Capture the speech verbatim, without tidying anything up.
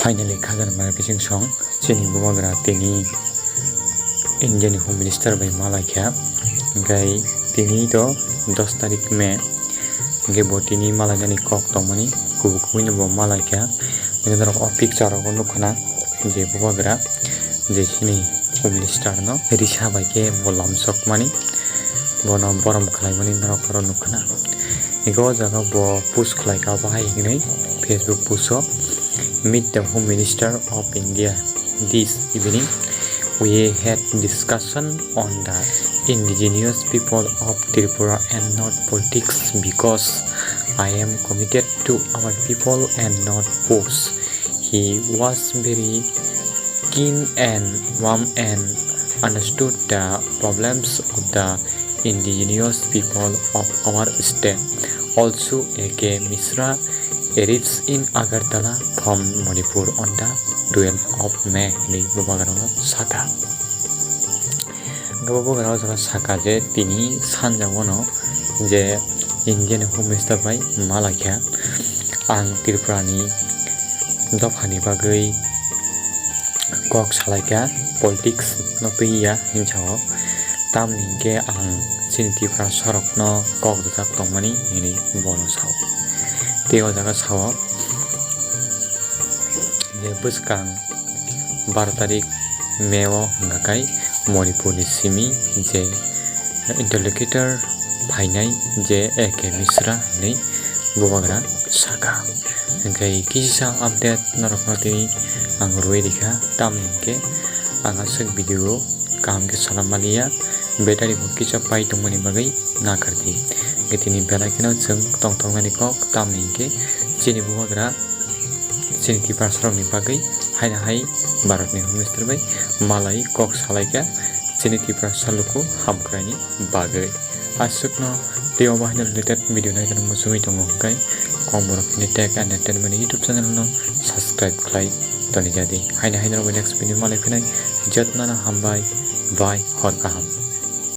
Finally, khajana mane bising song chini bubagra tini Indian Home Minister bai malaikha. Hingkhai tini to dos tarik May. Hingkhai bo tini malainani kok tongmani kubui kubui no bo malaikha. Hingkhai norok o picture rogo nukha na je bubagra je chini Home Minister no risa bai khe bo lomsokmani, bono borom khlaimani norok oro nukha na. Hingkhe o jaga bo post khlaikha bahai hinwi Facebook post o, "Meet the Home Minister of India this evening. We had discussion on the indigenous people of Tripura and not politics because I am committed to our people and not post." He was very keen and warm and understood the problems of the indigenous people of our state. Also, A K Mishra arrives in Agartala from Manipur on the twelfth of May, hinwi bubagrano sakha. Hingkhe bubagra o jaga sakha je tini sanjak bono je Indian Home Minister bai malaikha, "Ang Tripura ni dophani bagwi kok salaikha, politics no twiya," hinwi sao. "Tamni hinkhe ang chini Tripura sorok no kok rwjak tongmani," hinwi bono sao. Tei o jaga sao je bwskang baro tarik May o hwnka khai Manipur ni simi je interlocutor phainai je A K Mishra hinwi bubagra sakha. Hingkhe kisa update norokno tini ang rwui rikha, tamni hinkhe ang aswk video kaham khe salam maliya, battery bo kisa pai tongmani bagwi nakhardi. Hingkhe tini belai kheno chwng tongthoknani kok, tamni hinkhe chini bubagra chini Tiprasarokni bagwi haino hai Bharatni Home Minister bai malai kok salaikha chini Tiprasa luku hamkraini bagwi. Aswkno tei obo haino related video naithani muchungwi tongo hwnkhe kok borok hwnwi Tech Entertainment YouTube channel no subscribe khlai tonijadi. Haino haino rokbai next video malai phinai, jotnano hambai, bye, hor kaham.